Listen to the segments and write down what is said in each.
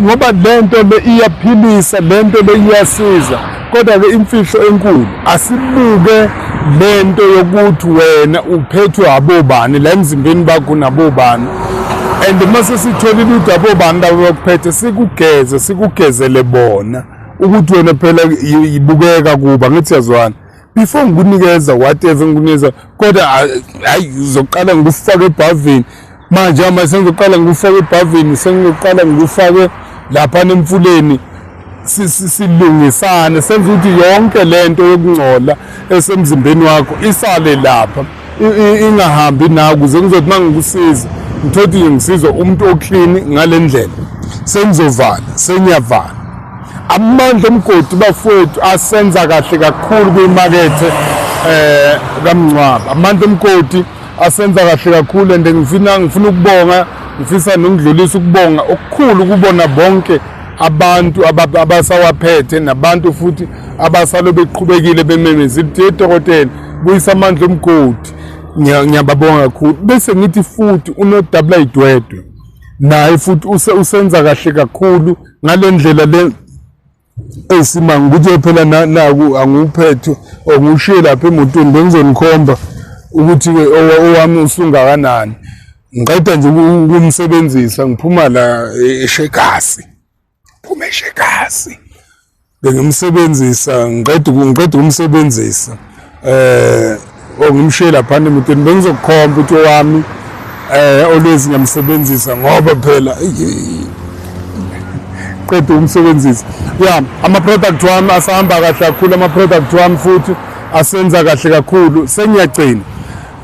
Ngoba lento le iyaphilisa, lento le iyasiza, kodwa-ke imfihlo enkulu asibuke lento yokuthi wena uphethwe abobani la emzimbeni bakho nabobani, and uma sesitholile ukuthi abobani laba bakuphethe, sikugeze, sikugezele bona ukuthi wena phela ibukeka kuba ngithi yazwana before ngikunikeza whatever ngikunikeza, kodwa hayi, ngizoqala ngikufake ebhavini manje. Ama sengizoqala ngikufake ebhavini, sengizoqala ngikufake lapha emfuleni, silungisane, senze ukuthi yonke lento yokungcola esemzimbeni wakho isale lapha, ingahambi nawe, ukuze ngizothi uma ngikusiza ngithothi ngisizwa umuntu oclean ngale ndlela. Sengizovala, sengiyavala. Amandla omgodi bafowethu asenza kahle kakhulu kwimakethe kaMngcwabo. Amandla omgodi asenza kahle kakhulu, and ngifuna ukubonga, ngifisa nokudlulisa ukubonga okukhulu kubona bonke abantu abasawaphethe nabantu futhi abasalo beqhubekile bememeza ukuthi, "Dokotela, buyisa amandla omgodi." Ngiyababonga kakhulu. Bese ngithi futhi unodabula idwedwe naye futhi usenza kahle kakhulu ngale ndlela le eyisimanga ukuthi phela naku angiwuphethe or ngiwushiye lapha emotweni, bengizonikhomba ukuthi-ke owami usungakanani. Ngiqeda nje ukumsebenzisa, ngiphuma la eShekasi, phuma eShekasi, bengimsebenzisa, ngiqeda ukumsebenzisa ongimshiye lapha emotweni, bengizokukhomba ukuthi owami always ngiyamsebenzisa ngoba phela qeda ukumsebenzisa. Ya, ama-product wami asahamba kahle kakhulu, ama-product wami futhi asenza kahle kakhulu. Sengiyagcina,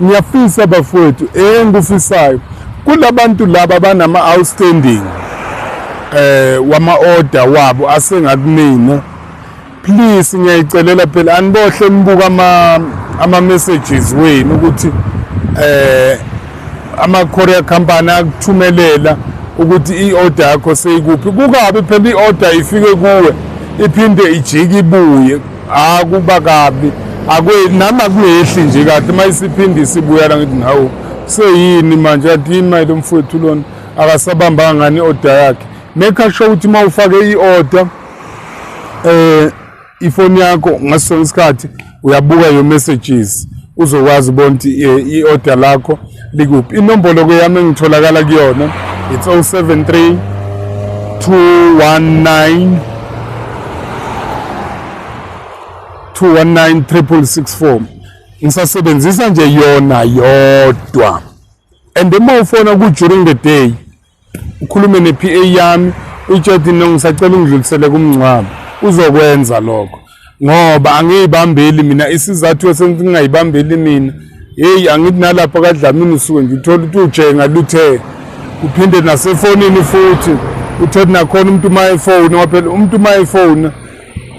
ngiyafisa bafowethu, engikufisayo kulabantu laba abanama-outstanding wama-order wabo asengakumina, please, ngiyayicelela phela, anibohle nibuka ama-messages wenu ukuthi ama-courier company akuthumelela ukuthi i-order yakho seyikuphi. Kukabi phela i-order ifike kuwe iphinde ijike ibuye, akuba kabi, akwe nami akungehli nje kahle uma isiphinde isibuya la. Ngithi, "Hawu, seyini manje? Kanti yini manje? Lo mfowethu lona akasabambanga ngani i-order yakhe?" Make sure ukuthi uma ufake i-order, ifoni yakho ngaso sonke isikhathi uyabuka your messages, uzokwazi ubona ukuthi i-order lakho likuphi. Inombolo ke yami engitholakala kuyona, it's 073 219 219 664. Ngisasebenzisa nje yona yodwa, and uma ufona ku during the day, ukhulume ne-PA yami, uyitshela, "No, ngisacela ungidlulisele kumngcwabo," uzokwenza lokho ngoba angiyibambeli mina. Isizathu esenza ngingayibambeli mina, hey, angithi nalapha kaDlamini usuke nje uthola ukuthi ujenga luthe, uphinde nasefonini futhi uthole nakhona umuntu uma efona, ngoba phela umuntu uma efona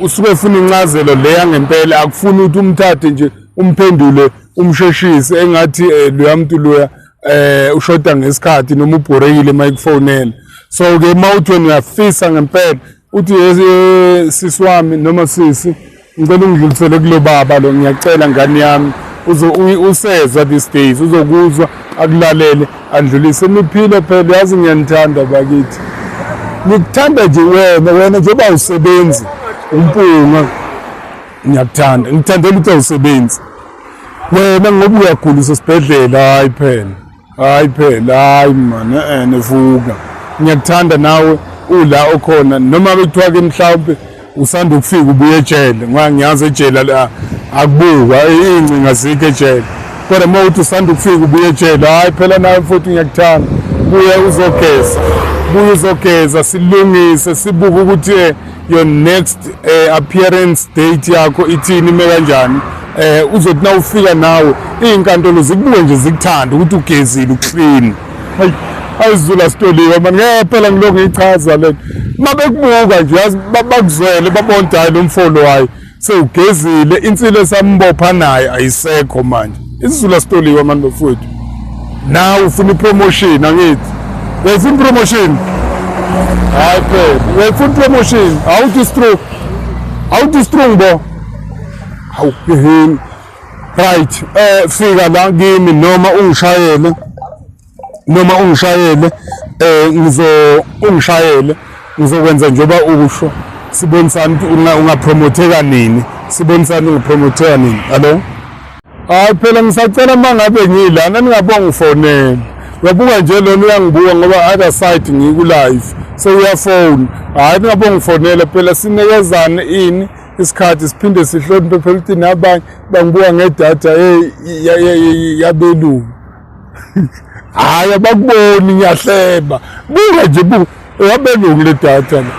usuke efuna incazelo le yangempela, akufuni ukuthi umthathe nje umphendule umsheshise engathi loya muntu loya ushoda ngesikhathi noma ubhorekile uma ekufonela. So ke uma uthi wena uyafisa ngempela uthi, "Sisi wami noma sisi, ngicela ungidlulisele kulo baba lo, ngiyacela ngane yami," uzo usezwa these days, uzokuzwa, akulalele, andlulise. Niphile phela, yazi ngiyanithanda bakithi, ngikuthanda nje wena njengoba usebenzi umpunga, ngiyakuthanda, ngithandela ukuthi awusebenzi wena ngoba uyagula usesibhedlela. Hayi phela, hayi phela, hayi man, nevuka, ngiyakuthanda nawe ula okhona, noma bekuthiwa ke mhlawumbe usanda ukufika ubuye ejele, ngoba ngiyazi ejele la akubukwa, iy'ngcinga zikho ejele, kodwa uma uthi usanda ukufika ubuye ejele, hayi phela nawe futhi ngiyakuthanda. Buya uzogeza, buya uzogeza, silungise, sibuke ukuthi your next appearance date yakho ithini, ime kanjani. Uzothi na ufika nawe iy'nkantolo zikubuke nje, zikuthande ukuthi ugezile, uclean. Hayi, ayizula sitoliwe mani, ngeke phela ngilokhu ngiyichaza le. Uma bekubuka nje, yazi bakuzwele, babona ukuthi hayi, lo mfolo, hayi, sewugezile, insila esambopha naye ayisekho manje. Isizulu sitoliwe mani bafowethu. Nawe ufuna ipromotion, angithi uyayifuna ipromotion? Hayi phela, uyayifuna ipromotion? Awuthi strong, awuthi strong bo, hawu yeheni. Right, fika la kimi noma ungishayele, noma ungishayele, ngizo ungishayele. Ngizokwenza njengoba usho, sibonisane ukuthi ungapromotheka nini, sibonisane ungapromotheka nini. Hello? Hayi phela ngisacela uma ngabe ngilana ningabonga ngifonele. Uyabuka nje lona uyangibuka ngoba other side ngiku-live sewuyafona. Hhayi ningabonga ngifonele phela, sinikezane ini isikhathi, siphinde sihloniphe phela ukuthi nabanye bangibuka ngedatha hey yabelungu. Hhayi abakuboni, ngiyahleba. Buka nje, buka yabelungu le datha la.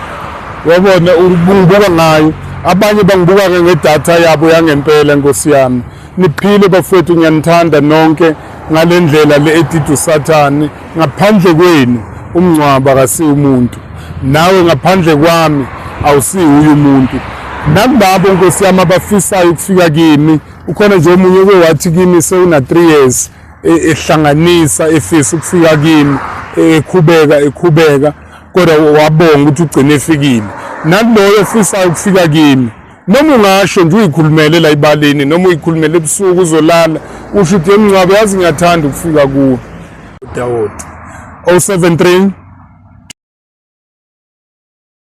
Wabona ungibuka ngayo, abanye bangibuka-ke ngedatha yabo yangempela. Nkosi yami, niphile bafowethu, ngiyanithanda nonke ngale ndlela le edida usathane. Ngaphandle kwenu umngcwabo akasiwo umuntu, nawe ngaphandle kwami awusiwo uye umuntu. Nakulabo, nkosi yami, abafisayo ukufika kimi, ukhona nje omunye oke wathi kimi sewuna 3 years ehlanganisa efisa ukufika kimi, ekhubeka ekhubeka, kodwa wabonga ukuthi ugcine efikile. Nakuloyo ofisayo ukufika kimi, noma ungasho nje uyikhulumele la ibaleni, noma uyikhulumele ebusuku uzolala, usho ukuthi emngcwabo yazi ngiyathanda ukufika kuwe. Dawodi 073